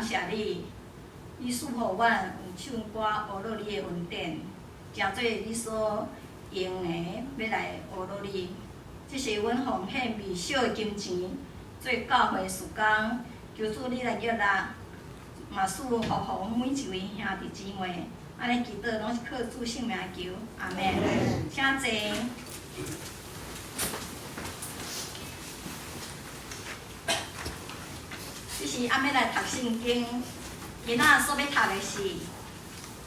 謝你，你賜予阮有唱歌呵咾你的恩典，誠做你所用的，欲來呵咾你。這是阮奉獻微小的金錢，做教會事工，求主你來悅納，嘛賜福予每一位兄弟姊妹。按呢祈禱攏是靠主聖名求，阿們。請坐。這是暗欲來讀聖經，今仔所欲讀的是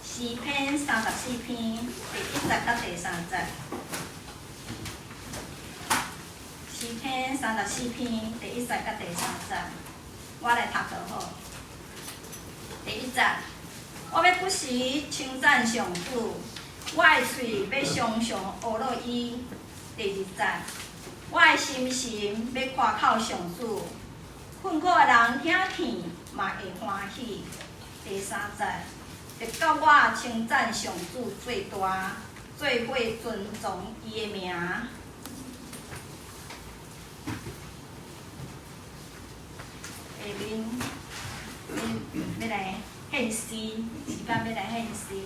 詩篇34篇第一節到第三節。詩篇三十四篇第一節到第三節，我來讀就好。第一節，我欲不時稱讚上主，我的喙欲常常呵咾伊。第二節，我的心神欲誇口上主，困苦的人聽見嘛會歡喜。第三節，特佮我稱讚上主最大，做伙尊崇伊的名。下面欲來獻詩，時間欲來獻詩。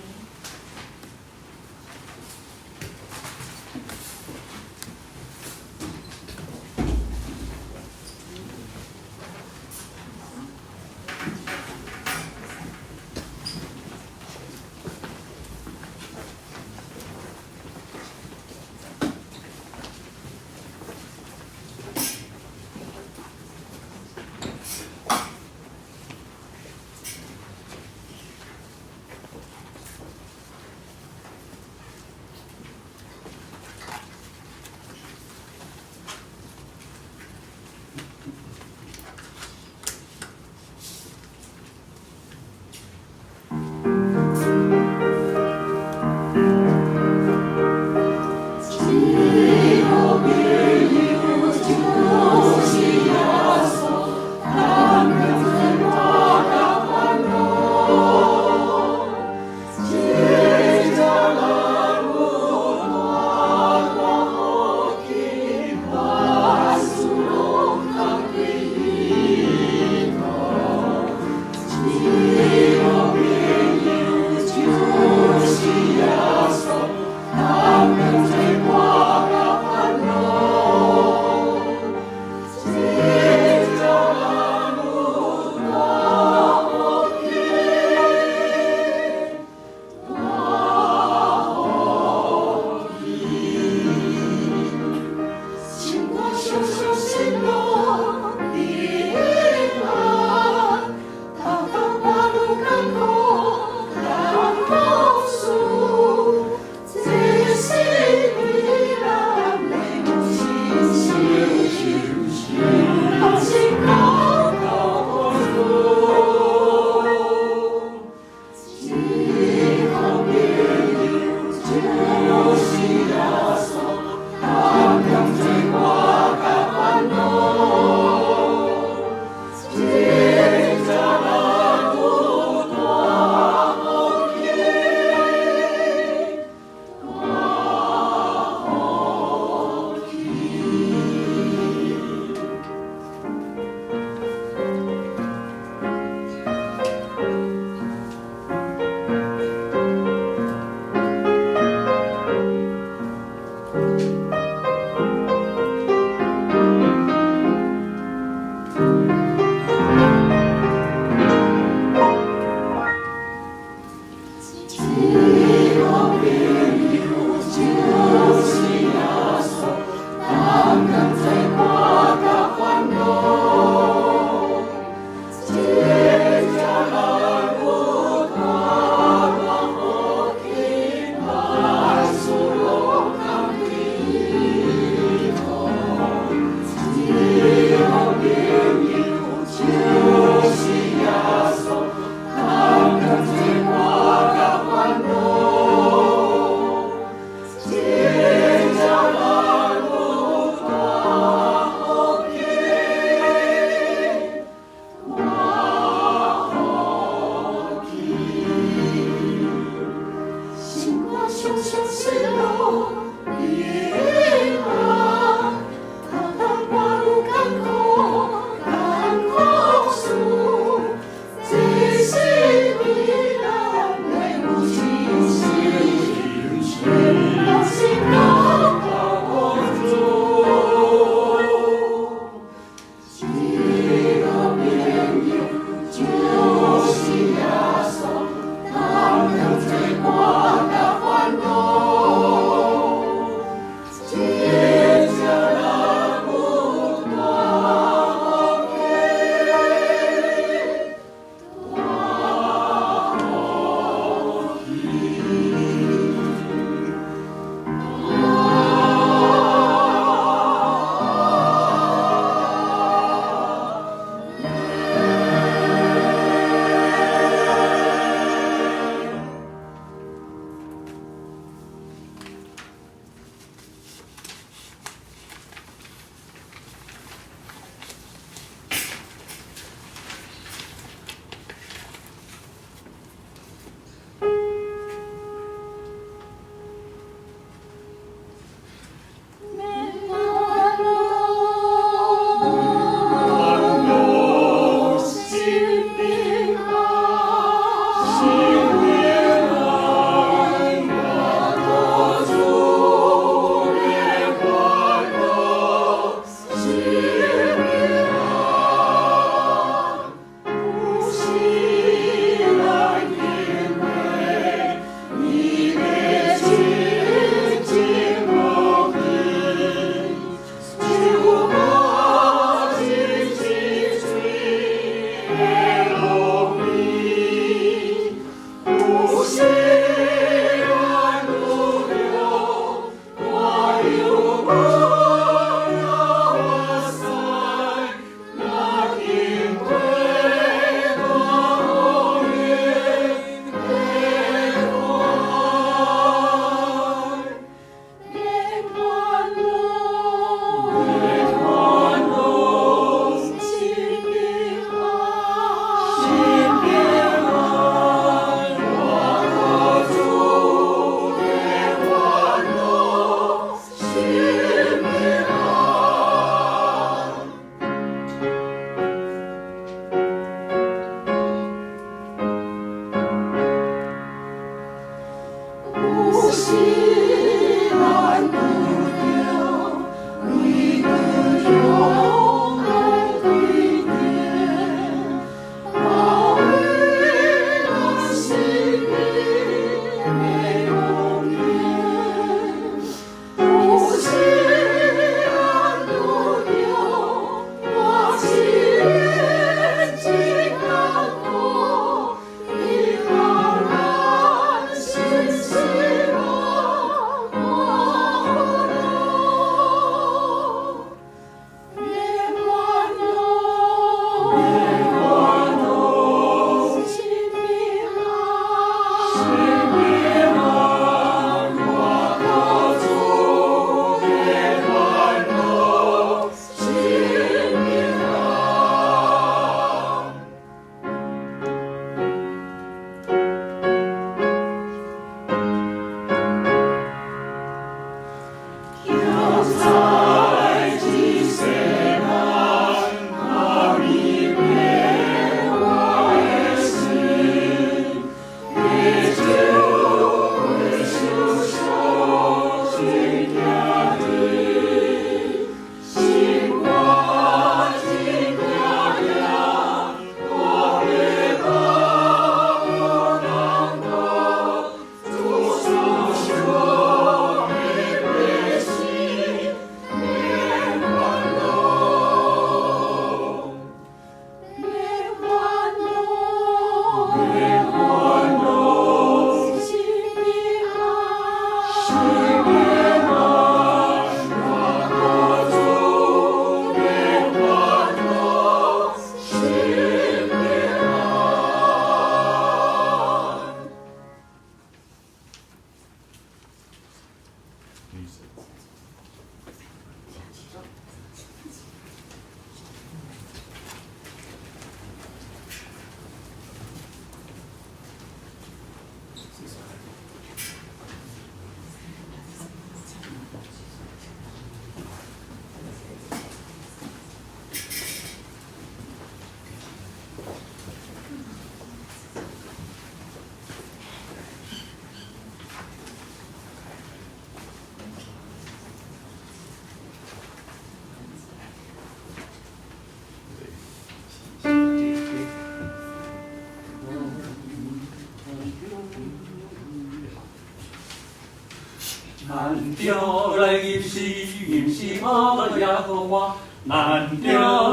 咱著來認識，認識阿羅耶和華。咱著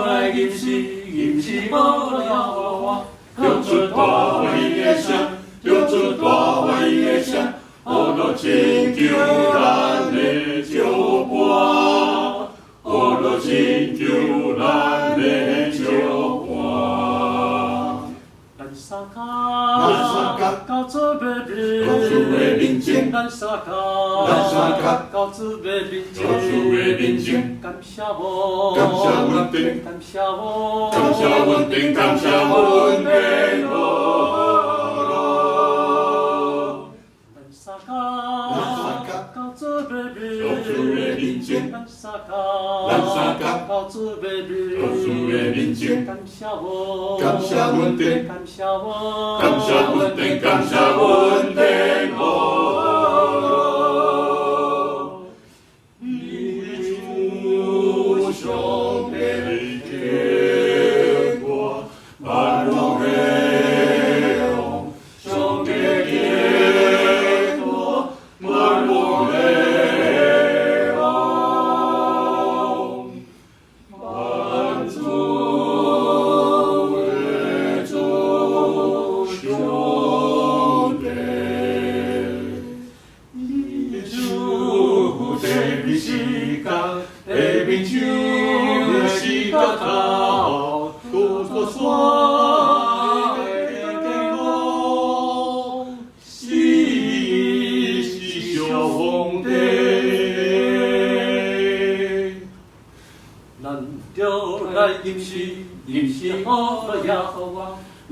來認識，認識阿羅耶和華。唱出大歡喜的聲，唱出大歡喜的聲，阿羅拯救咱的石磐，阿羅拯救咱的石磐。咱相共，咱相共，到主的到主的面前，咱相共，咱相共，到主的面前，到主的面前，感謝我，感謝阮頂，感謝我，感謝阮頂，感謝阮頂阿羅。咱相共，咱相共，到主的面，到主的面前，咱相共，咱相共，到主的面，到主的面前，感謝我，感謝阮頂，感謝我，感謝阮頂，感謝阮頂阿羅。因為主上帝堅固，萬王的王，上帝堅固，萬王的王，萬族的主上帝。伊主地面時間，地面像時間頭，拄做山的堅固，是上帝。咱著來認識，認識阿羅耶和華。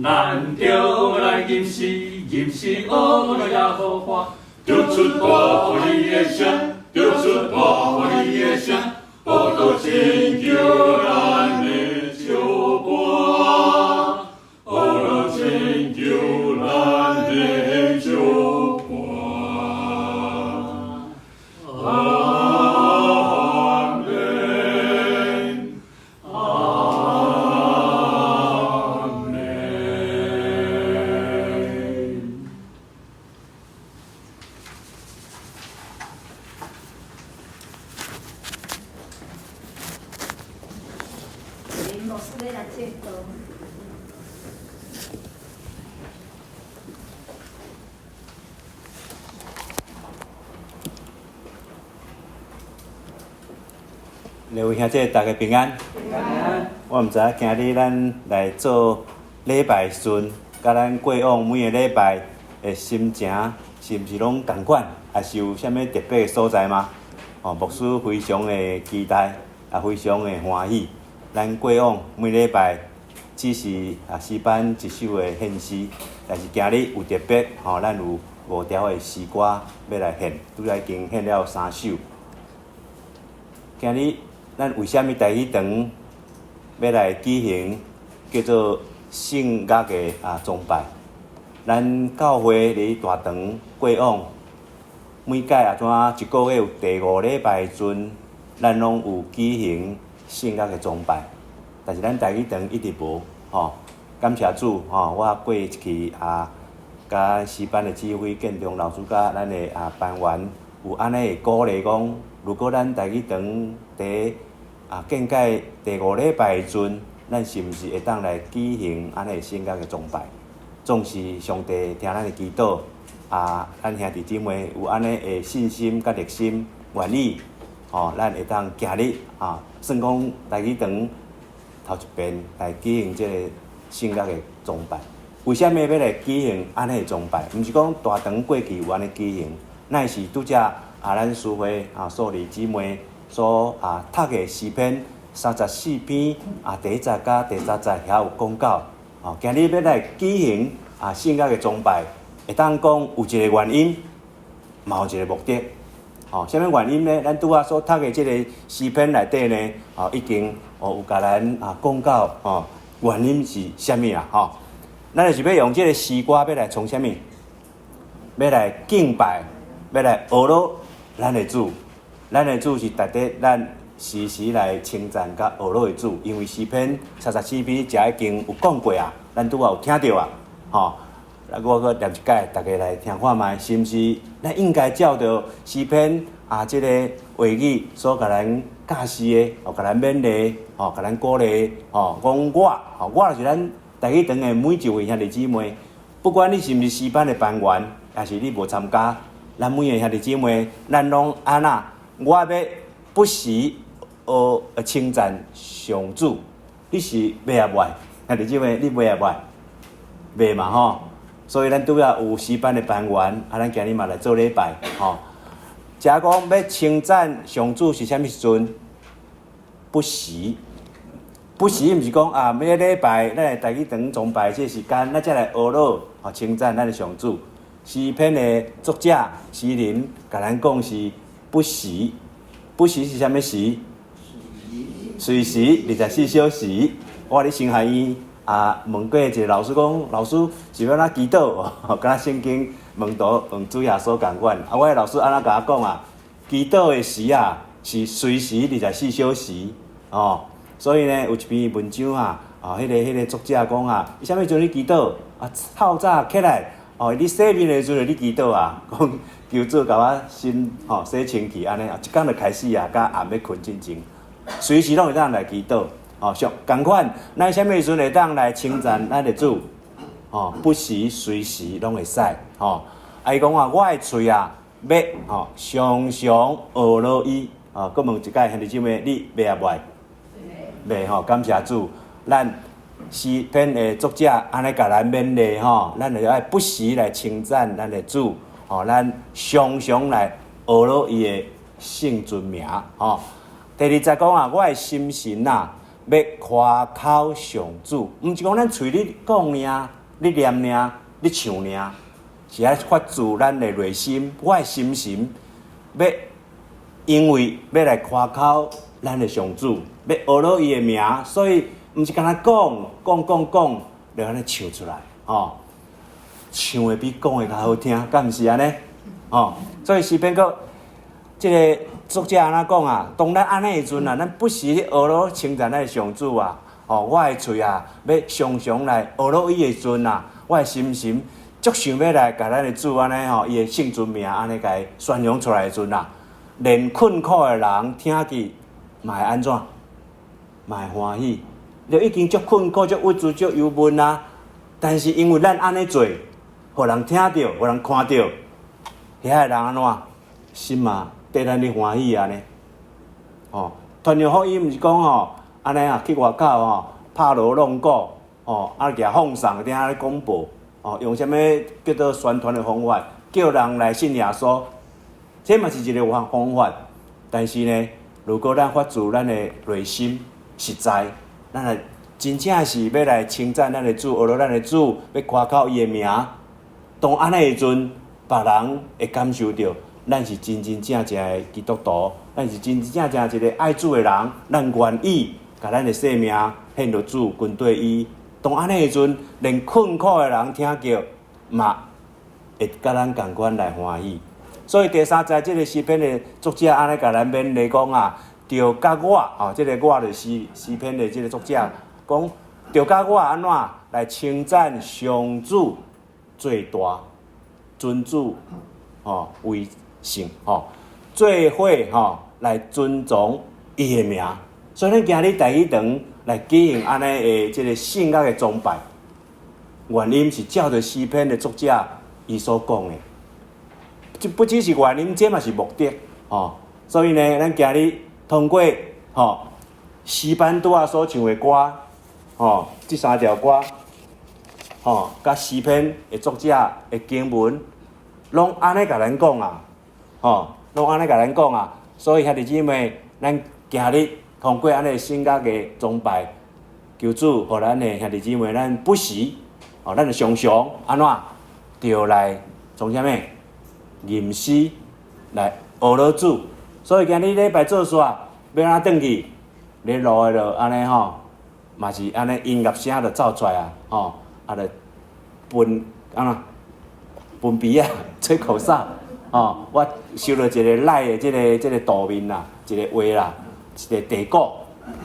咱著來認識，認識阿羅耶和華。唱出大歡喜的聲，唱出大歡喜的聲，阿羅拯救咱的石磐，阿羅拯救咱的石磐。阿門，阿門。林牧師欲來證道。各位兄弟，大家平安。我毋知影今日咱來做禮拜時陣，佮咱過往每個禮拜的心情是毋是攏仝款，抑是有啥物特別的所在嗎？哦，牧師非常的期待，也非常的歡喜。咱過往每禮拜只是詩班一首的獻詩，但是今日有特別，吼，咱有五條的詩歌欲來獻，拄才已經獻了三首。今日咱為啥物台語堂欲來舉行叫做聖樂的崇拜？咱教會佇大堂過往每屆啊怎一個月有第五禮拜的時陣，咱攏有舉行聖樂的崇拜，但是咱台語堂一直無吼。感謝主吼，我過去啊，佮詩班的指揮建中老師佮咱的班員有按呢的鼓勵講，如果咱台語堂佇間隔第五禮拜的時陣，咱是毋是會當來舉行按呢的聖樂的崇拜？總是上帝聽咱的祈禱，咱兄弟姊妹有按呢的信心佮熱心，願意吼，咱會當今日算講台語堂頭一遍來舉行這个聖樂的崇拜。為啥物欲來舉行按呢的崇拜？毋是講大堂過去有按呢舉行，乃是拄才啊，咱書會啊，素麗姊妹所啊讀的詩篇三十四篇啊，第一節佮第三節遐有講到，哦，今日欲來舉行啊聖樂的崇拜，會當講有一个原因，嘛有一个目的。哦，啥物原因呢？咱拄仔所讀的這个詩篇內底呢，哦，已經哦有共咱啊講到哦，原因是啥物啊？吼，咱就是欲用這个詩歌欲來創啥物？欲來敬拜，欲來呵咾咱的主。咱的主是值得咱時時來稱讚佮呵咾的主，因為詩篇三十四篇遮已經有講過啊，咱拄仔有聽著啊，吼。啊，我閣念一擺，逐家來聽看覓，是毋是？咱應該照著詩篇啊，這个話語所共咱教示的，哦，共咱勉勵，哦，共咱鼓勵，哦，講我，哦，我就是咱台語堂的每一位兄弟姊妹，不管你是毋是詩班的班員，抑是你無參加，咱每个兄弟姊妹，咱攏按怎？我欲不時學稱讚上主，你是欲抑袂？兄弟姊妹，你欲抑袂？袂嘛吼？所以咱拄仔有詩班的班員，啊，咱今日嘛來做禮拜，吼。遮講欲稱讚上主是啥物時陣？不時，不時毋是講啊，每个禮拜咱來台語堂崇拜這個時間，咱才來呵咾吼稱讚咱的上主。詩篇的作者詩人共咱講是不時，不時是啥物時？隨時二十四小時。我佇神學院啊，問過一个老師講，老師是欲按怎祈禱？敢若聖經門徒問主耶穌仝款。啊，我的老師按怎共我講啊？祈禱的時啊，是隨時二十四小時哦。所以呢，有一篇文章啊，哦，彼个作者講啊，伊啥物時陣咧祈禱？啊，透早起來，哦，你洗面的時陣咧祈禱啊，講求主共我身吼洗清氣按呢，一工就開始啊，佮暗欲睏進前，隨時攏會當來祈禱。哦，像仝款，咱啥物時陣會當來稱讚咱的主？哦，不時隨時攏會使。吼，啊，伊講啊，我的喙啊，欲吼常常呵咾伊。哦，閣問一擺兄弟姊妹，你欲抑袂？欲吼，感謝主。咱詩篇的作者按呢共咱勉勵吼，咱就愛不時來稱讚咱的主。吼，咱常常來呵咾伊的聖尊名。吼，第二節講啊，我的心神啊，欲誇口上主，毋是講咱喙咧講爾，咧念爾，咧唱爾，是愛發自咱的內心。我的心神欲因為欲來誇口咱的上主，欲呵咾伊的名，所以毋是干焦講講講講，就按呢唱出來，吼，唱的比講的較好聽，敢毋是按呢？吼，所以詩篇閣這个作者按怎講啊？當咱按呢的時陣啊，咱不時咧呵咾稱讚咱的上主啊，吼，我的喙啊，欲常常來呵咾伊的時陣啊，我的心神足想欲來共咱的主按呢吼，伊的聖尊名按呢共伊宣揚出來的時陣啊，連困苦的人聽見嘛會按怎？嘛會歡喜。就已經足困苦、足鬱卒、足憂悶啊，但是因為咱按呢做，予人聽著，予人看著，遐个人按怎？心嘛綴咱咧歡喜按呢。哦，傳揚福音毋是講吼，按呢啊去外口吼拍鑼弄鼓，哦，啊舉放送佇遐咧廣播，哦，用啥物叫做宣傳的方法，叫人來信耶穌，這嘛是一个方法。但是呢，如果咱發自咱的內心實在，咱來真正是欲來稱讚咱的主，呵咾咱的主，欲誇口伊的名，當按呢的時陣，別人會感受著。咱是真真正正的基督徒，咱是真真正正一个愛主的人，咱願意共咱的生命獻予主，跟綴伊。當按呢的時陣，連困苦的人聽著嘛會佮咱仝款來歡喜。所以第三節這个詩篇的作者按呢共咱勉勵講啊，著佮我哦，這个我就是詩篇的這个作者講，著佮我按怎來稱讚上主最大，尊主哦為聖吼，做伙吼來尊崇伊的名，所以咱今日台語堂來舉行按呢的這个聖樂的崇拜，原因是照著詩篇的作者伊所講的，這不只是原因，這嘛是目的吼。所以呢，咱今日通過吼詩班拄仔所唱的歌，吼這三條歌，吼佮詩篇的作者的經文，攏按呢共咱講啊，吼。攏按呢共咱講啊。所以兄弟姊妹，咱今日通過按呢聖樂的崇拜，求主予咱的兄弟姊妹，咱不時哦，咱就常常按怎，著來創啥物？吟詩來學落主。所以今日禮拜做煞，欲按怎轉去？咧路的就按呢吼，嘛是按呢音樂聲就走出來啊，吼，啊就噴按怎？噴鼻仔，吹口哨，吼！我收到一個 LINE 的這個圖面啦，一個畫啦，一個地鼓，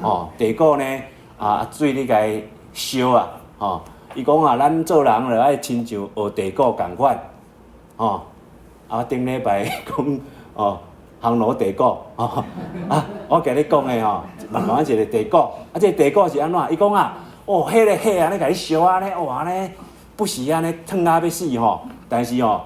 吼，地鼓呢啊水你共伊燒啊，吼！伊講啊，咱做人就愛親像學地鼓仝款，吼！啊，頂禮拜講哦，烘爐地鼓，吼啊，我今日講的吼，嘛仝款一個地鼓，啊，這個地鼓是按怎？伊講啊，哦，彼個火按呢共你燒按呢，哦，按呢不時按呢燙啊欲死吼。但是吼，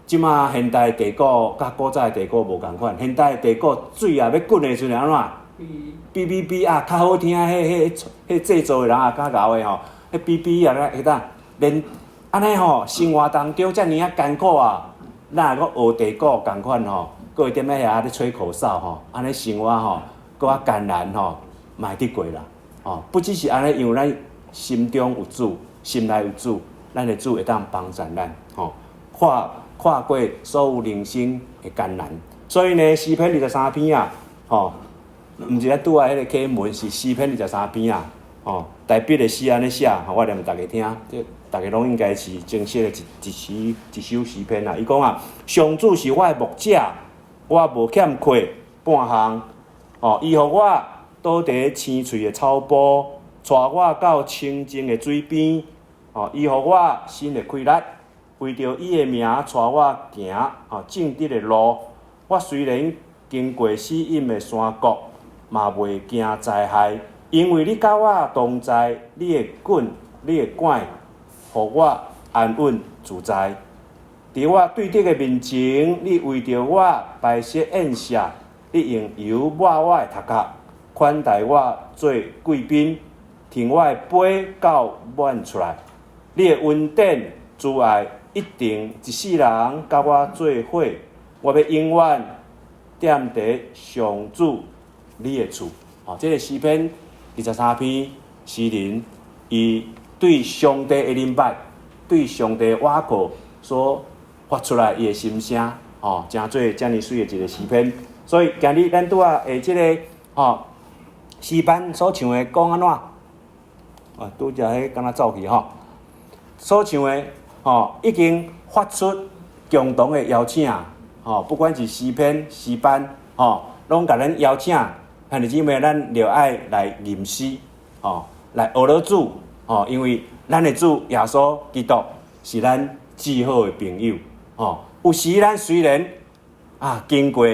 這馬現代地鼓佮古早的地鼓無仝款。現代地鼓水啊欲滾的時陣按怎？嗶嗶嗶啊，較好聽。彼彼彼製作的人也較𠢕的吼，彼嗶嗶啊，彼當連按呢吼，生活當中遮爾仔艱苦啊，咱若閣學地鼓仝款吼，閣會踮咧遐咧吹口哨吼，按呢生活吼，閣較艱難吼，嘛會得過啦。吼，不只是按呢，因為咱心中有主，心內有主，咱的主會當幫助咱，吼，跨跨過所有人生的艱難。所以呢，詩篇23篇啊，吼，毋是咱拄仔彼个啟文，是詩篇二十三篇啊，吼，大衛的詩按呢寫，予我念逐家聽，這逐家攏應該是熟悉的一一詩一首詩篇啊。伊講啊，上主是我的牧者，我無欠缺半項。哦，伊予我倒佇青翠的草埔，帶我到清靜的水邊。哦，伊予我新的氣力，為著伊的名帶我行哦正直的路。我雖然經過死蔭的山谷，嘛袂驚災害，因為你佮我同在，你的棍、你的拐，予我安穩自在。佇我對敵的面前，你為著我擺設宴席，你用油抹我的頭殼，款待我做貴賓，添我的杯到滿出來。你的恩典慈愛一定一世人佮我做伙，我欲永遠踮佇上主你的厝。哦，這個詩篇23篇，詩人伊對上帝的明白，對上帝的倚靠所發出來伊的心聲，哦，成做遮爾媠的一個詩篇。所以今日咱拄仔下這個吼詩班所唱的講按怎？啊，拄才彼敢若走去吼，所唱的吼已經發出共同的邀請，吼，不管是詩篇、詩班，吼，攏共咱邀請，兄弟姊妹，咱著愛來吟詩，吼，來學落主，吼，因為咱的主耶穌基督是咱至好的朋友，吼。有時咱雖然啊經過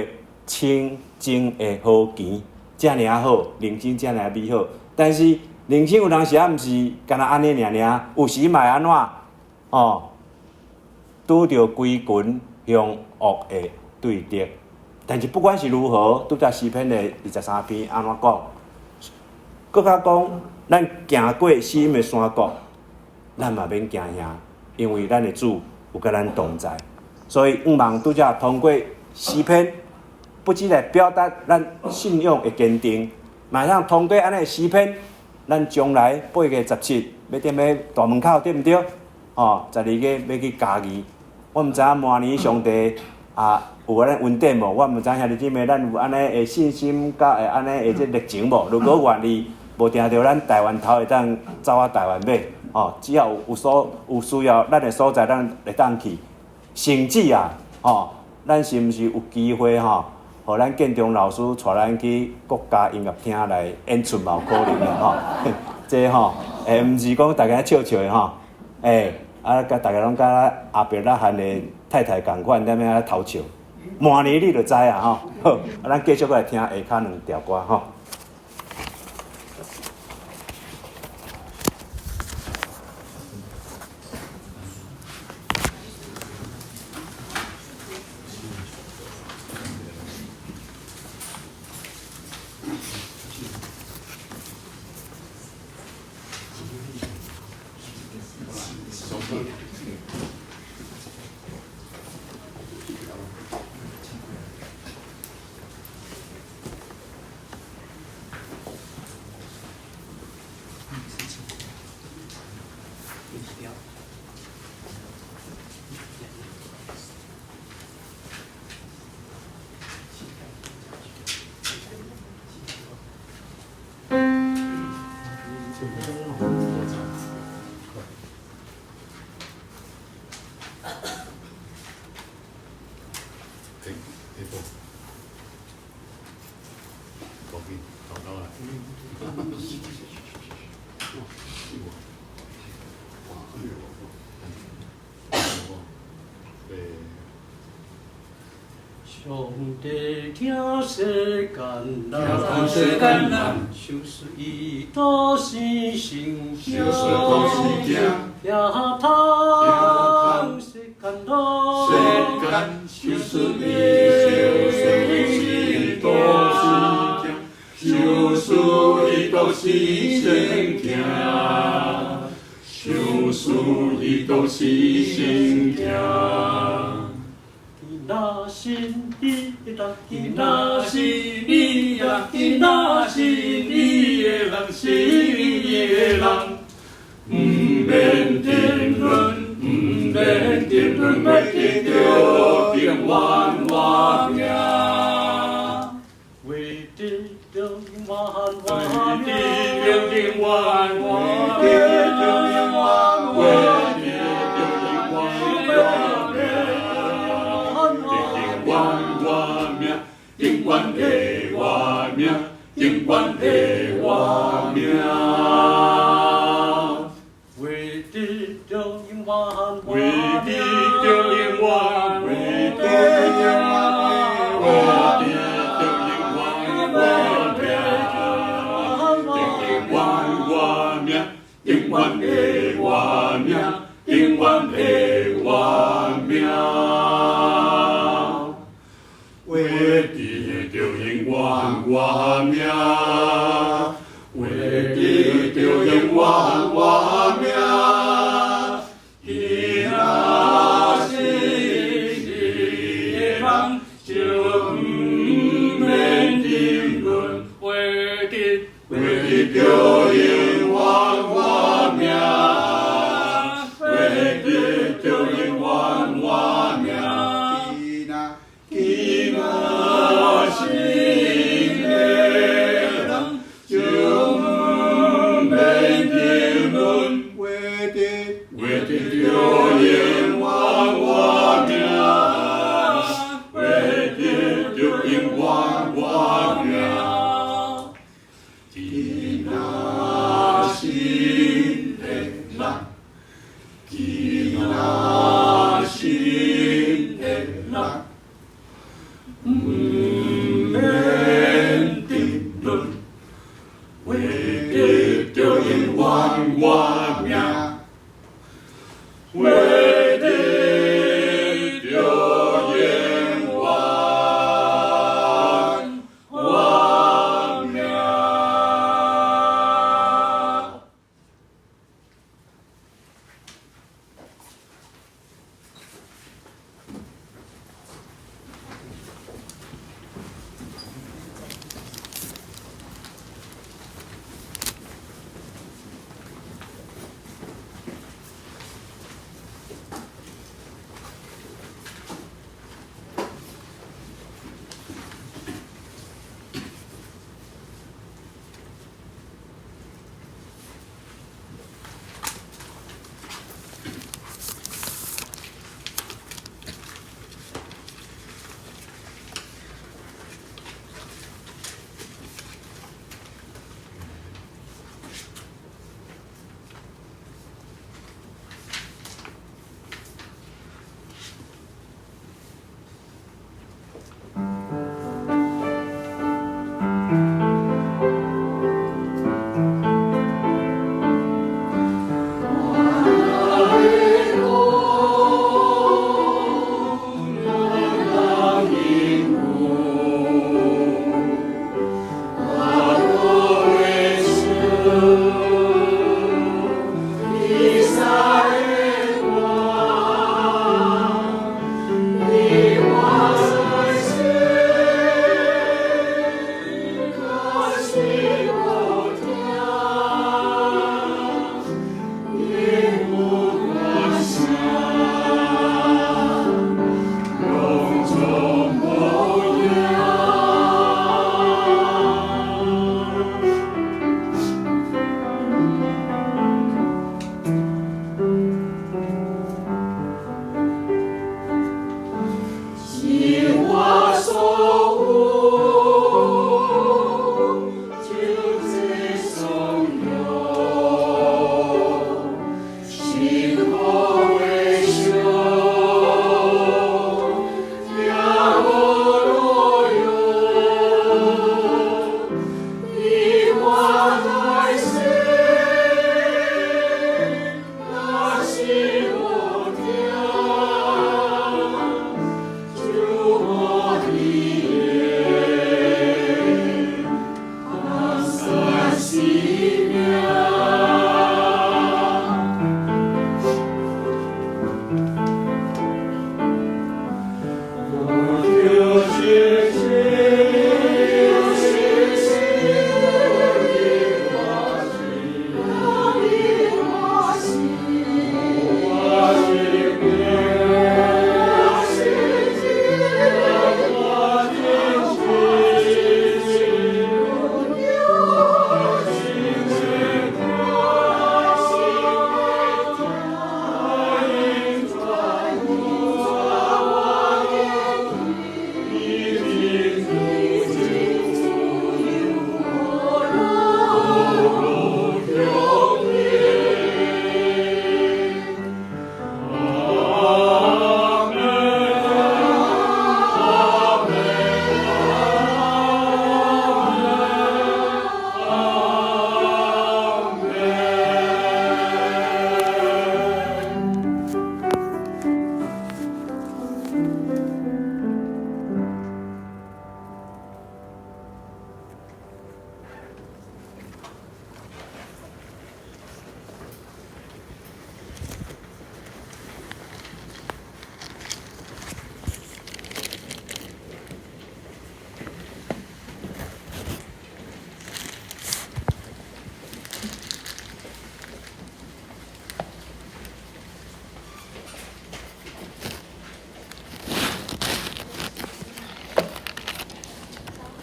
清靜的河墘，遮爾仔好，人生遮爾仔美好，但是人生有當時仔毋是干焦按呢爾爾，有時嘛會按怎？哦，拄著規群兇惡的對敵。但是不管是如何，拄才詩篇的23篇按怎講？閣較講，咱行過死蔭的山谷，咱嘛免驚嚇，因為咱的主有佮咱同在。所以，向望拄才通過詩篇，不只來表達咱信仰的堅定，嘛會當通過按呢詩篇，咱將來8月17欲踮咧大門口，對毋對？哦，12月欲去嘉義，我毋知影明年上帝啊有按呢恩典無？我毋知兄弟姊妹，咱有按呢的信心，佮會按呢的這熱情無？如果願意，無定著咱台灣頭會當走到台灣尾，哦，只要有所有需要，咱的所在，咱會當去。甚至啊，哦，咱是毋是有機會吼，予咱建中老師帶咱去國家音樂廳來演出嘛有可能的吼。這吼，毋是講逐家笑笑的吼，啊，佮逐家攏佮阿伯拉罕的太太仝款，踮遐偷笑。明年你就知啊吼。好，啊，咱繼續閣來聽下跤兩條歌吼。找到了。哇，对。上帝疼世間人，疼世間人，賞賜伊獨生聖賞賜獨生囝，疼嘆世間路，世間賞賜伊，賞賜伊獨生囝，賞賜伊獨生聖囝，賞賜伊獨生聖囝。若信伊的人，若信伊呀，若信伊的人，信伊的人，毋免沉淪，毋免沉淪，欲得著永遠活命。為得著永遠活為得著永遠活命，為得著永遠活命，永遠活命，永遠的活命，永遠的活命。為得著永遠為得著永遠，為得著永遠，為得著永遠活命，永遠活命，永遠的活命，永遠的活命。為得著永遠活命，為得著永遠活命。伊若信伊的人，就毋免沉淪，為得為得著永遠活命，為得著永遠活命。伊若信的人，就毋免沉淪，為得為得著永遠活命，為得著永遠活命。伊若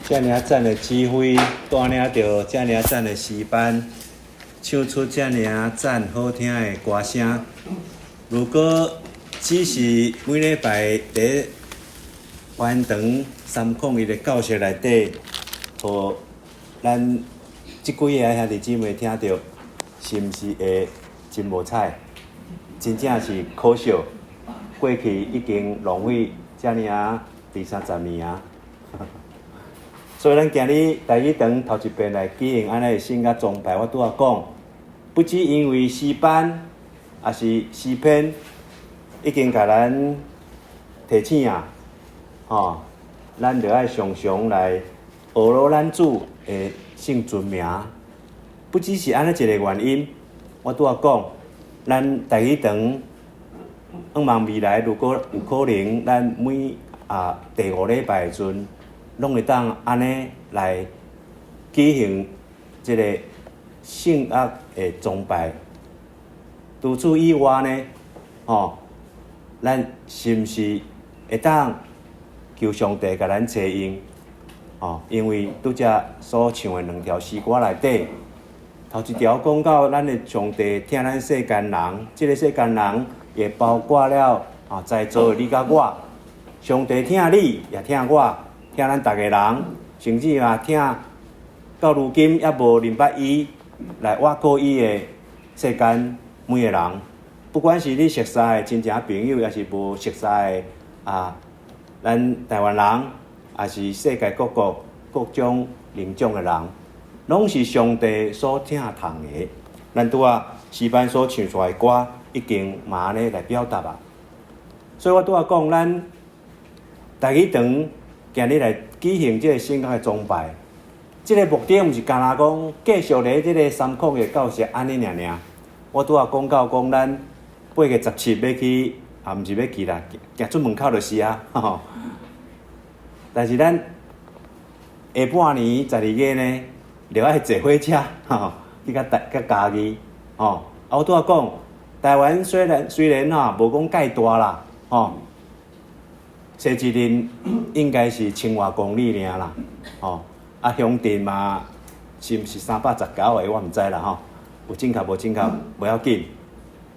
遮爾讚的指揮，帶領著遮爾讚的詩班，唱出遮爾讚好聽的歌聲。如果只是每禮拜佇完長301的教室內底，予咱這幾个兄弟姊妹聽著，是毋是會真無彩？真正是可惜，過去已經浪費遮爾啊二三十年啊。所以咱今日台語堂頭一遍來舉行按呢的聖樂崇拜，我拄仔講，不只因為詩班，抑是詩篇已經共咱提醒啊，吼，咱著愛常常來學羅咱主的聖尊名。不只是按呢一個原因，我拄仔講，咱台語堂向望未來，如果有可能，咱每第五禮拜的時陣，攏會當按呢來舉行這個聖樂的崇拜。除此以外呢，吼，咱是毋是會當求上帝共咱齊用？吼，因為拄才所唱的兩條詩歌內底，頭一條講到咱的上帝疼咱世間人，這個世間人也包括了在座的你佮我，上帝疼你，也疼我。疼咱逐个人，甚至嘛疼到如今猶無認捌伊來倚靠伊的世間每个人，不管是你熟似的親情朋友，抑是無熟似的啊，咱台灣人，抑是世界各國各種人種的人，攏是上帝所疼痛的。咱拄仔詩班所唱出來的歌，已經嘛按呢來表達啊。所以我拄仔講，咱台語堂今日來舉行這個聖樂的崇拜，這個目的毋是干焦講繼續咧這個301的教室按呢爾爾。我拄仔講到講，咱8月17欲去，也毋是欲去啦，行出門口就是啊。但是咱下半年12月呢，就愛坐火車，吼，去到台到嘉義，吼。啊，我拄仔講，台灣雖然吼無講蓋大啦，吼。西一鎮應該是千外公里爾啦，吼，啊鄉鎮嘛，是毋是319個我毋知啦吼，有正確無正確無要緊，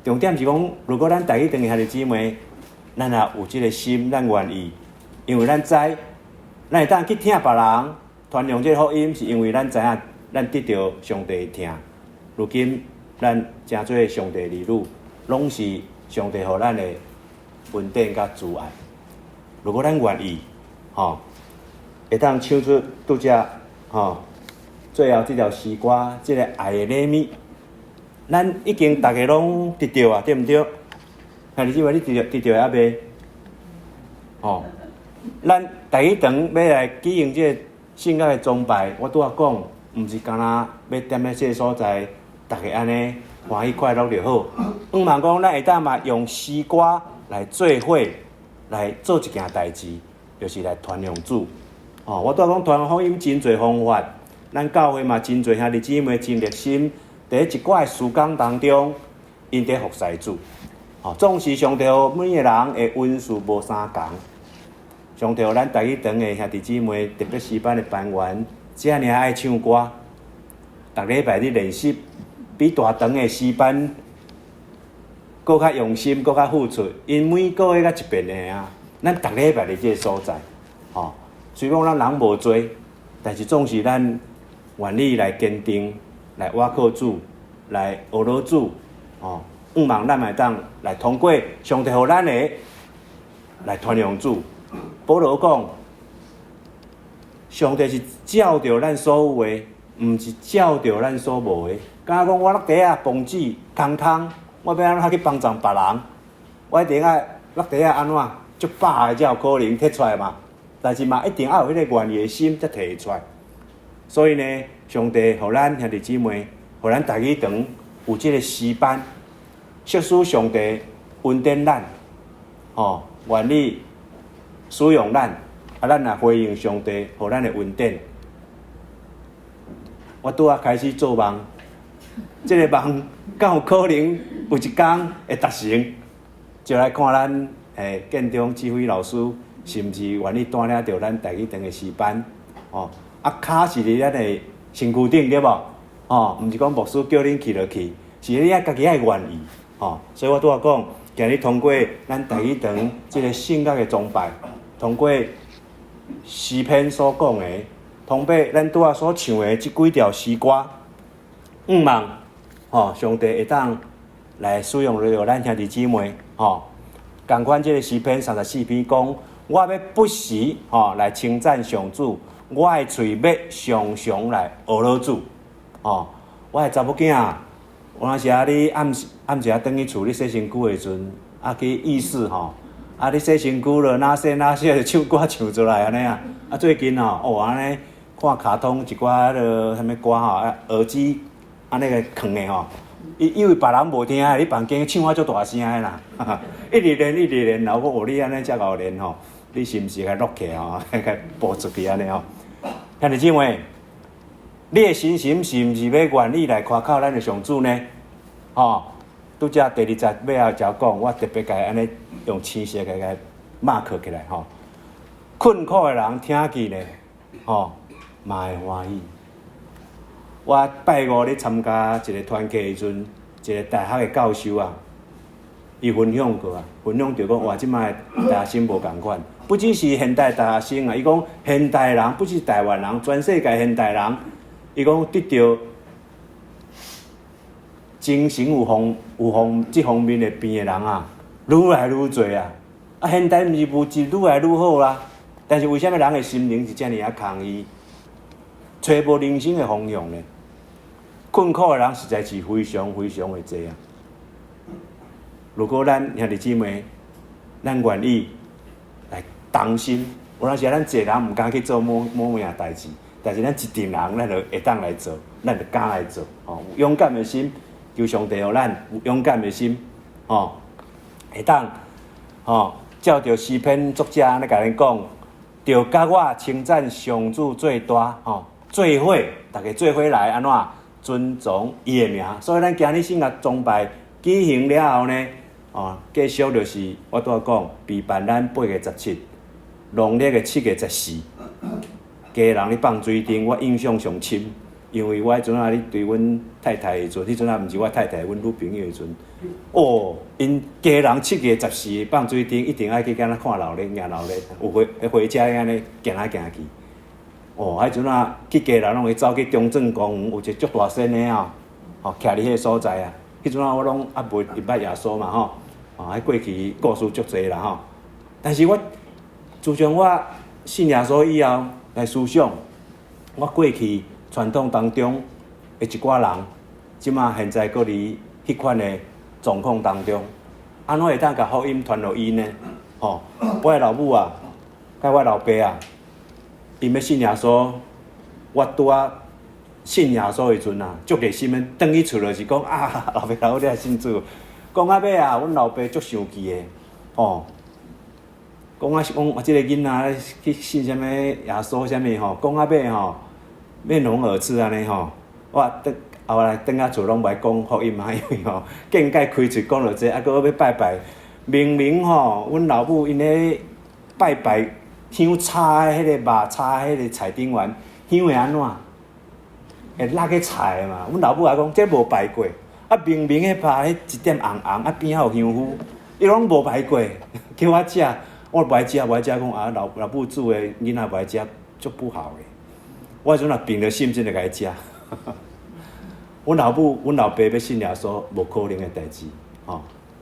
重點是講，如果咱台語堂的兄弟姊妹，咱也有這個心，咱願意，因為咱知，咱會當去疼別人，傳揚這個福音，是因為咱知影，咱得著上帝的疼。如今咱成做上帝兒女，攏是上帝予咱的恩典佮慈愛。如果咱願意，吼，會當唱出拄才吼最後這條詩歌，這個愛的禮物，咱已經逐个攏得著啊，對毋對？兄弟姊妹，你得著得著猶未？吼，咱台語堂欲來舉行這個聖樂的崇拜，我拄仔講，毋是干焦欲踮咧這个所在，逐个按呢歡喜快樂就好。向望講，咱會當嘛用詩歌來做伙。來做一件代誌，就是來傳揚主。哦，我拄仔講傳福音真濟方法，咱教會嘛真濟兄弟姊妹真熱心，佇一寡的時間當中，𪜶佇服侍主。哦，總是上帝予每个人的恩賜無相仝。上帝予咱台語堂的兄弟姊妹，特別詩班的班員，遮爾愛唱歌，逐禮拜咧練習，比大堂的詩班閣較用心，閣較付出，𪜶每個月才一遍爾啊。咱逐禮拜佇這个所在，吼，雖講咱人無濟，但是總是咱願意來堅定，來倚靠主，來學老主，吼，向望咱會當來通過上帝予咱的來傳揚主。保羅講，上帝是照著咱所有的，毋是照著咱所無的。敢若講我落地仔磅子空空。我欲按怎去幫助別人？我一定愛落袋仔按怎足飽的才有可能提出來嘛。但是嘛，一定愛有彼个願意的心才提會出來。所以呢，上帝予咱兄弟姊妹，予咱台語堂有這个詩班，設使上帝恩典咱，吼，願意使用咱，啊，咱也回應上帝予咱的恩典。我拄仔開始做夢。這个夢敢有可能有一工會達成？就來看咱建中指揮老師是毋是願意帶領著咱台語堂的詩班，吼，啊，跤是佇咱的身軀頂對無？吼，毋是講牧師叫恁去就去，是你愛家己愛願意，吼。所以我拄仔講，今日通過咱台語堂這個聖樂的崇拜，通過詩篇所講的，通過咱拄仔所唱的這幾條詩歌，向望，吼，上帝會當來使用著咱兄弟姊妹，吼。仝款這個詩篇34篇講，我欲不時吼來稱讚上主，我的喙欲常常來呵咾主，吼。我的查某囝，有當時啊，你暗時暗時啊，轉去厝咧洗身軀的時陣，啊去浴室吼，啊你洗身軀了，哪洗哪洗就唱歌唱出來按呢啊。啊最近吼，哦按呢看卡通一寡彼落啥物歌吼，啊耳機按呢个囥的吼。伊以為別人無聽，佇房間唱啊足大聲的啦，一直練一直練，然後我講哦，你按呢遮𠢕練吼，你是毋是共錄起來吼，共播出去按呢吼？兄弟姊妹，你的身心是毋是欲願意來倚靠咱的上主呢？吼，拄才第二節尾後才講，我特別共按呢用青色共 mark 起來吼。困苦的人聽見咧，吼，嘛會歡喜。我拜五咧參加一個團契的時陣，一個大學的教授啊，伊分享過啊，分享著講哇，這擺大學生無仝款，不只是現代大學生啊，伊講現代人，不只是台灣人，全世界現代人，伊講得著精神有方有方這方面的病的人啊，愈來愈濟啊！啊，現代毋是物質愈來愈好啦，但是為啥物人的心靈是遮爾仔空虛，揣無人生的方向呢？困苦的人實在是非常非常的濟啊！如果咱兄弟姊妹，咱願意來同心，有當時咱一個人毋敢去做某某樣代誌，但是咱一陣人，咱就會當來做，咱就敢來做，吼！有勇敢的心，求上帝予咱有勇敢的心，吼，會當，吼，照著詩篇作者按呢共咱講，著佮我稱讚上主最大，吼，做伙，逐家做伙來按怎？尊崇伊的名，所以咱今日聖樂崇拜舉行了後呢，哦，繼續就是我拄仔講，備辦咱8月17，農曆的7月14，家人咧放水燈，我印象上深，因為我彼陣仔咧追阮太太的時陣，彼陣仔毋是我太太，阮女朋友的時陣，哦，𪜶家人7月14放水燈，一定愛去敢若看鬧熱，迎鬧熱，有火火車按呢行來行去。哦，彼陣仔去家人攏會走去中正公園，有一個足大仙的哦，吼，徛佇彼個所在啊。彼陣仔我攏猶未入捌耶穌嘛吼，哦，彼過去故事足濟啦吼。但是我自從我信耶穌以後，來思想，我過去傳統當中的一寡人，這馬現在閣佇彼款的狀況當中，按怎會當共福音傳予𪜶呢？吼，我的老母啊，佮我老爸啊。𪜶欲信耶穌，我拄仔信耶穌的時陣啊，足熱心的，轉去厝就是講啊，老爸老母你來信主。講到尾啊，阮老爸足生氣的，吼，講啊是講啊，這個囡仔去信啥物耶穌啥物吼，講到尾吼，面紅耳赤按呢吼，我轉後來轉仔厝攏無愛講福音啊，因為吼，見解開喙講著這，啊閣欲拜拜，明明吼，阮老母𪜶咧拜拜。香插的彼個肉，插彼個菜頂懸，香會按怎？會落去菜嘛？阮老母也講，這無拜過。啊，明明彼肉彼一點紅紅，啊邊仔有香菇，伊攏無拜過，叫我食，我無愛食，無愛食，講啊老老母煮的，囡仔無愛食，足不好的。我彼陣若憑著信心就共伊食。阮老母、阮老爸欲信耶穌，無可能的代誌，吼。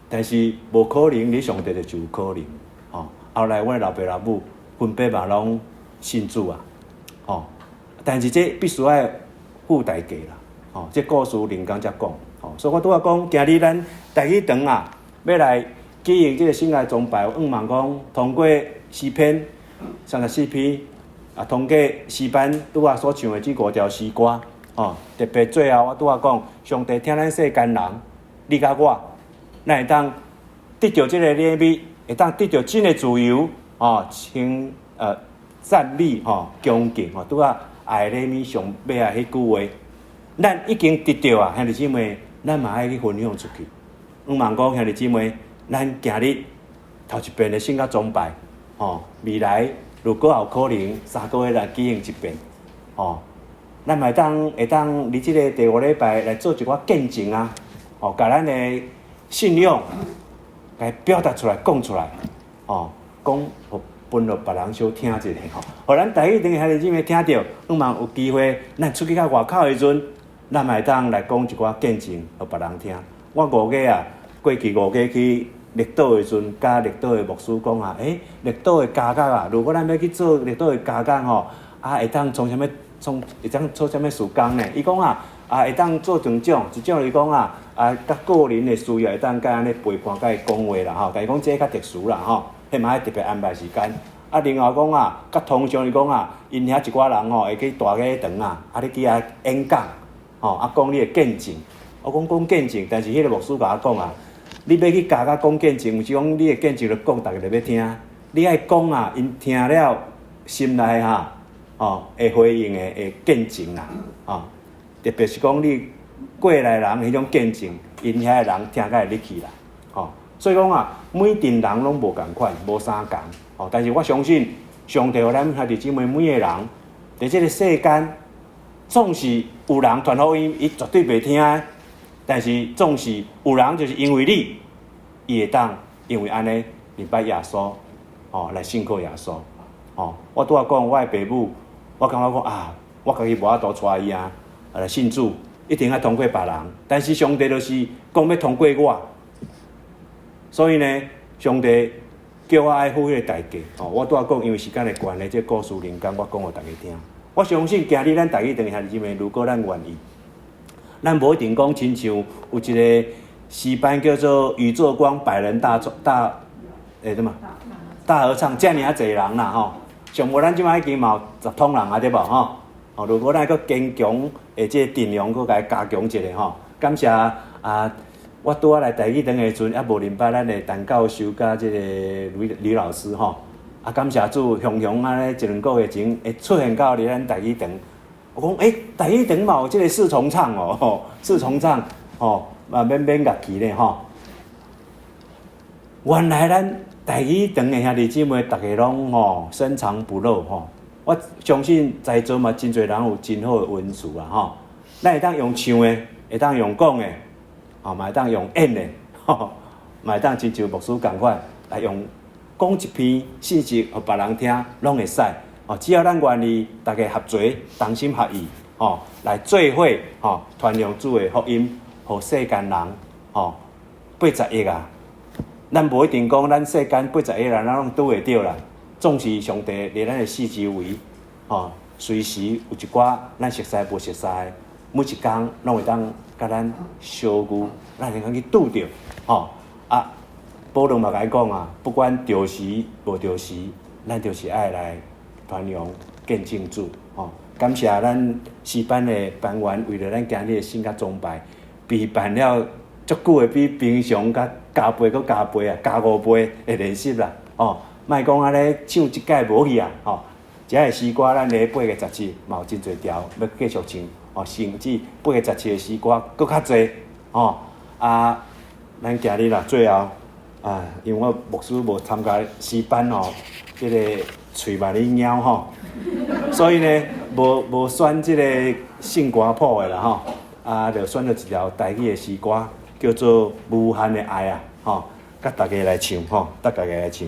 但是無可能，佇上帝就有可能，吼。後來阮老爸老母。分別嘛攏信主啊，吼！但是這必須愛付代價啦，吼！這故事另工才講，吼！所以我拄仔講，今日咱台語堂啊，欲來舉行這個聖樂崇拜，向望講通過詩篇34篇，啊，通過詩班拄仔所唱的這五條詩歌，吼！特別最後我拄仔講，上帝疼咱世間人，你佮我，咱會當得著這個禮物，會當得著真的自由。哦，稱讚美吼，恭敬吼，拄仔愛禮物上尾仔彼句話，咱已經得著啊，兄弟姊妹，咱嘛愛去分享出去。向望講兄弟姊妹，咱今日頭一遍的聖樂崇拜，吼，未來如果有可能，3個月來舉行一遍，吼，咱嘛會當佇這个第五禮拜來做一寡見證啊，吼，共咱的信仰來表達出來，講出來，吼，講予分予別人小聽一下吼，予咱台語堂兄弟姊妹聽著，向望有機會，咱出去到外口的時陣，咱嘛會當來講一寡見證，予別人聽。我五月啊，過去五月去綠島的時陣，佮綠島的牧師講啊，綠島的加工啊，如果咱欲去做綠島的加工吼，啊，會當創啥物？創會當做啥物事工呢？伊講啊，啊，會當做兩種，一種伊講啊，啊，佮個人的需要會當佮按呢陪伴佮伊講話啦吼，但是講這較特殊啦吼，彼嘛愛特別安排時間。啊，另外講啊，較通常伊講啊，𪜶遐一寡人吼會去大禮堂啊，啊，你去遐演講，吼，啊，講你的見證。我講講見證，但是彼个牧師共我講啊，你欲去加較講見證，毋是講你的見證就講，逐家就欲聽。你愛講啊，𪜶聽了心內哈，吼會回應的，會見證啦，吼。特別是講你過來人彼種見證，𪜶遐的人聽甲會入去啦，吼。所以講啊，每陣人攏無仝款，無相仝，吼。但是我相信，上帝予咱兄弟姊妹每个人，佇這个世間，總是有人傳福音，伊絕對袂聽的。但是總是有人就是因為你，伊會當因為按呢認捌耶穌，吼來信靠耶穌，吼。我拄仔講我的爸母，我感覺講啊，我家己無法度帶伊啊來信主，一定愛通過別人。但是上帝就是講欲通過我，所以呢，上帝叫我愛付彼个代價。吼，我拄仔講，因為時間的關係，這個故事靈感我講予大家聽。我相信今日咱大家堂兄弟姊妹，如果咱願意。咱無一定講親像有一个詩班叫做宇宙光百人大大什麼大合唱，遮爾仔濟人啦吼。上無咱這擺已經嘛有10通人啊對無吼？哦，如果咱閣堅強的這個陣容閣共伊加強一下吼。感謝啊，我拄仔來台語堂的時陣，猶無認捌咱的陳教授佮這个呂呂老師吼。啊，感謝主，雄雄按呢一兩个月前會出現到佇咱台語堂。我講，台語堂嘛有這个四重唱哦，吼，四重唱，吼，嘛免免樂器咧，吼。原來咱台語堂的兄弟姊妹，逐家攏吼深藏不露吼。我相信在座嘛真濟人有真好的恩賜啊，吼。咱會當用唱的，會當用講的，吼，嘛會當用演的，吼，嘛會當親像牧師仝款來用講一篇信息，予別人聽，攏會使。哦，只要咱願意，大家合作，同心合意，吼，來做伙，吼，傳揚主的福音，予世間人，吼，80億啊，咱無一定講咱世間80億人，咱攏拄會著啦。總是上帝佇咱的四周圍，吼，隨時有一寡咱熟似無熟似，每一工攏會當佮咱相遇，咱會當去拄著，吼。啊，保羅嘛共伊講啊，不管著時無著時，咱就是愛來傳揚見證主，吼！感謝咱詩班的班員，為著咱今日的聖樂崇拜，備辦了足久的，比平常較加倍閣加倍啊，加五倍的練習啦，吼！莫講按呢唱這擺無去啊，吼！這个詩歌咱咧8月17嘛有真濟條欲繼續唱，吼！甚至8月17的詩歌閣較濟，吼！啊，咱今日啦，最後啊，因為我牧師無參加詩班吼，這个。喙嘛咧咬吼，所以呢，無選這个聖歌譜的啦吼，啊，就選了一條台語的詩歌，叫做《無限的愛》啊，吼，佮大家來唱吼，佮大家來唱。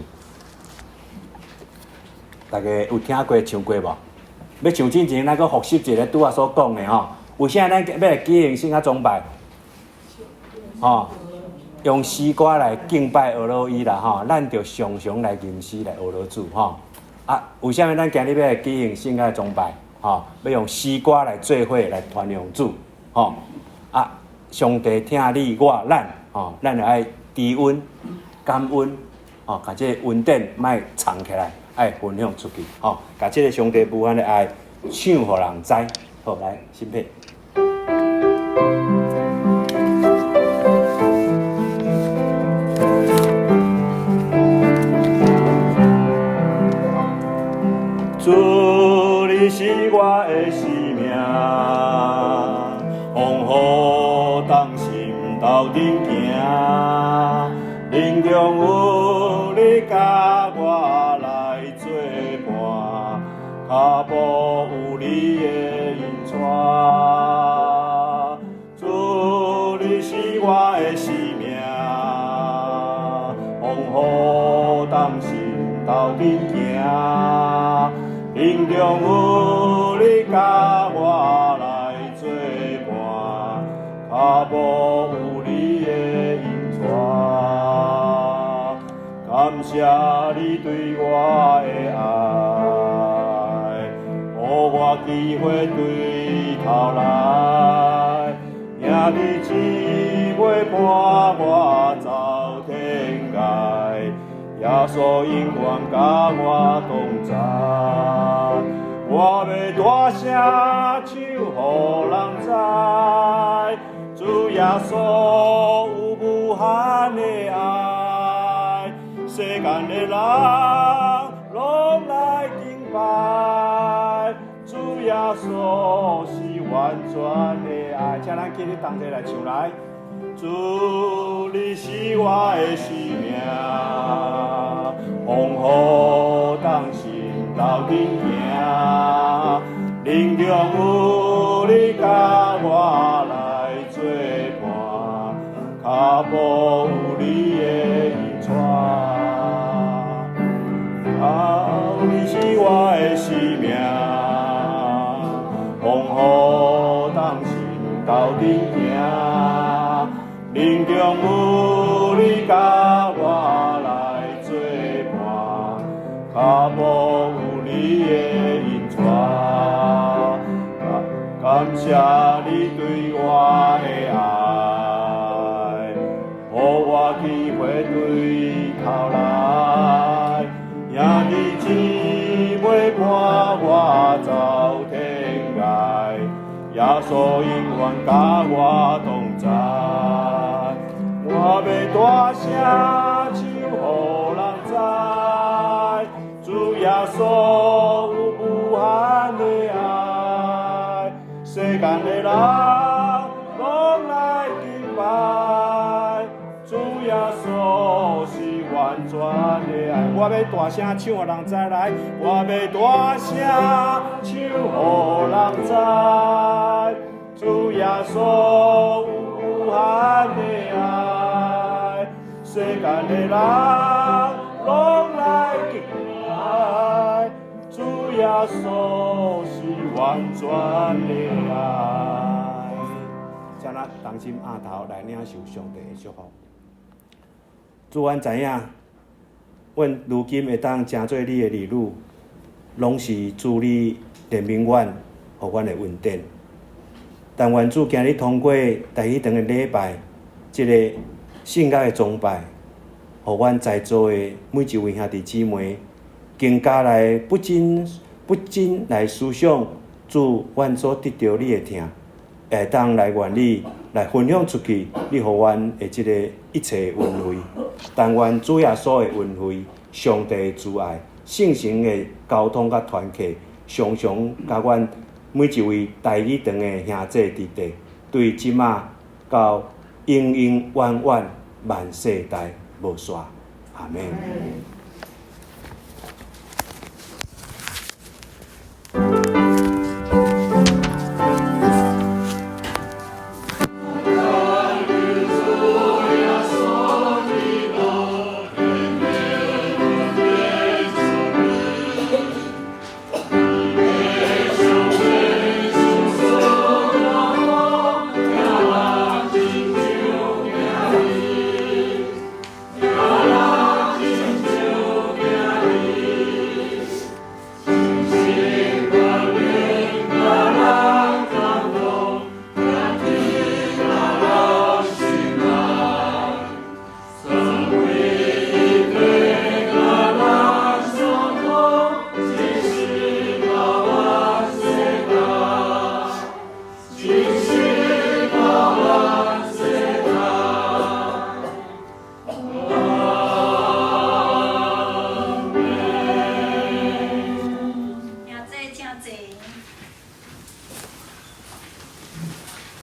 大家有聽過唱過無？欲唱之前，咱閣復習一下拄仔所講的吼。為啥咱欲來舉行聖樂崇拜？吼，用詩歌來敬拜阿羅伊啦吼，咱就常常來吟詩來學羅主吼。啊，為啥物咱今日欲來舉行聖樂崇拜？吼，欲用詩歌來做伙來傳揚主，吼。啊，上帝疼你我咱，吼，咱就愛知恩、感恩，吼，共這个恩典莫藏起來，愛分享出去，吼，共這个上帝無限的愛唱予人知。好，來，新佩。主，你是我的生命，風雨同心鬥陣行，林中有你佮我來做伴。跤步有你的引帶。主，你是我的生命，風雨同心鬥陣行，陣中有你佮我來做伴，跤步有你的引帶。感謝你對我的愛，予我機會對頭來，兄弟姊妹伴我走天涯，耶穌永遠佮我同在。我欲大聲唱，予人知，主耶穌有無限的愛，世間的人攏來敬拜，主耶穌是完全的愛。請咱起立同齊來唱來。主，你是我的生命，風雨同心鬥陣行，陣中有你佮我來做伴，跤步有你的引帶。啊，你是我的生命，風雨同心鬥陣行，陣中有你佮我來做伴，跤步有你的引帶。感謝你對我的愛，予我機會對頭來，兄弟姊妹伴我走天涯，耶穌永遠佮我同在。我欲大聲唱，予人知，主耶穌有無限的愛，世間的人攏來敬拜，主耶穌是完全的愛。我欲大聲唱，予人知來，我欲大聲唱，予人知，主耶穌有無限的愛，世間的人攏來敬拜，主耶穌是完全的愛。請咱同心徛頭來領受上帝的祝福。主，阮知影，阮如今會當成做你的兒女，攏是主你憐憫阮，予阮的恩典。但願主今日通過大禮堂的禮拜，這个聖樂的崇拜，予阮在座的每一位兄弟姊妹，更加來不禁來思想主，阮所得著你的疼，會當來願意來分享出去，你予阮的這个一切恩惠。但願主耶穌的恩惠、上帝的慈愛、聖神的交通佮團契，常常佮阮每一位大禮堂的兄弟弟弟，對這馬到永永遠遠萬世代無煞。阿們。